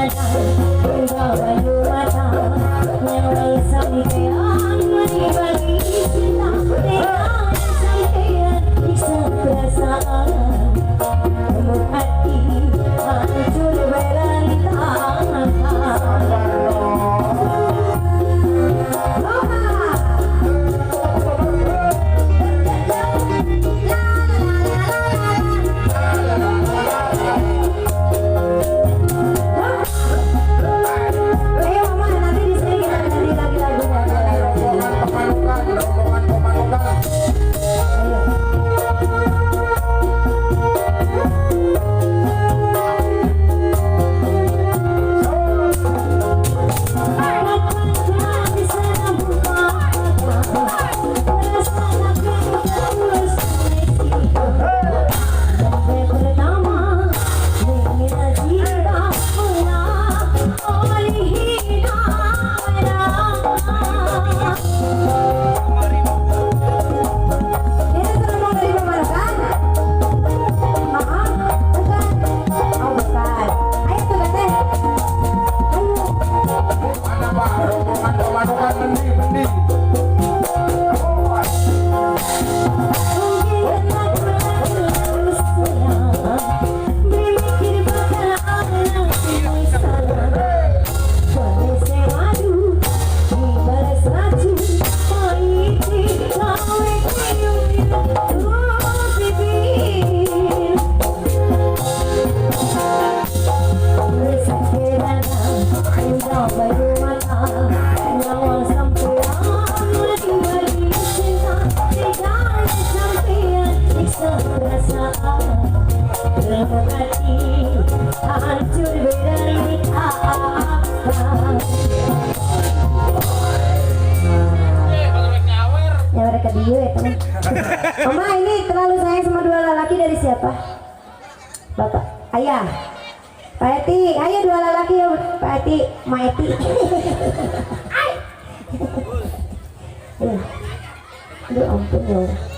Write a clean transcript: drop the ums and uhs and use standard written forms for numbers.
Banyu mata nyawang sampean bagi cinta dengan sampean nyiksa perasaan remuk hati hancur berantakan. Ayo Mama, nanti di sini kita ganti lagi lagunya. Rombongan Pemanukan, rombongan Pemanukan. Ayo. Kapan bisa buka mata, rasa terus. Pertama dengan cinta oleh hina. Ini rombongan dari Pamanukan? Maaf, bukan. Oh, bukan. Ayo tuh, Teteh. Ayo. Mana Pak rombongan Pemanukan mendi mendi. Oh, Mungkin lagu-lagu sayang, berpikir bakal anak salah. Boleh madu, dibalas racun, pahit gawe kuyung bibir. Indah banyu mata nyawang sampean bagi cinta tidak sampean nyiksa perasaan remuk hati hancur berantakan. Nyawer ke dia ya teman. Mama, ini terlalu sayang sama dua lelaki dari siapa? Bapak, ayah. Pak Eti, ayo dua lelaki ya Pak Eti, Ma Eti. Ay. Ayo. Aduh, ampun ya Allah.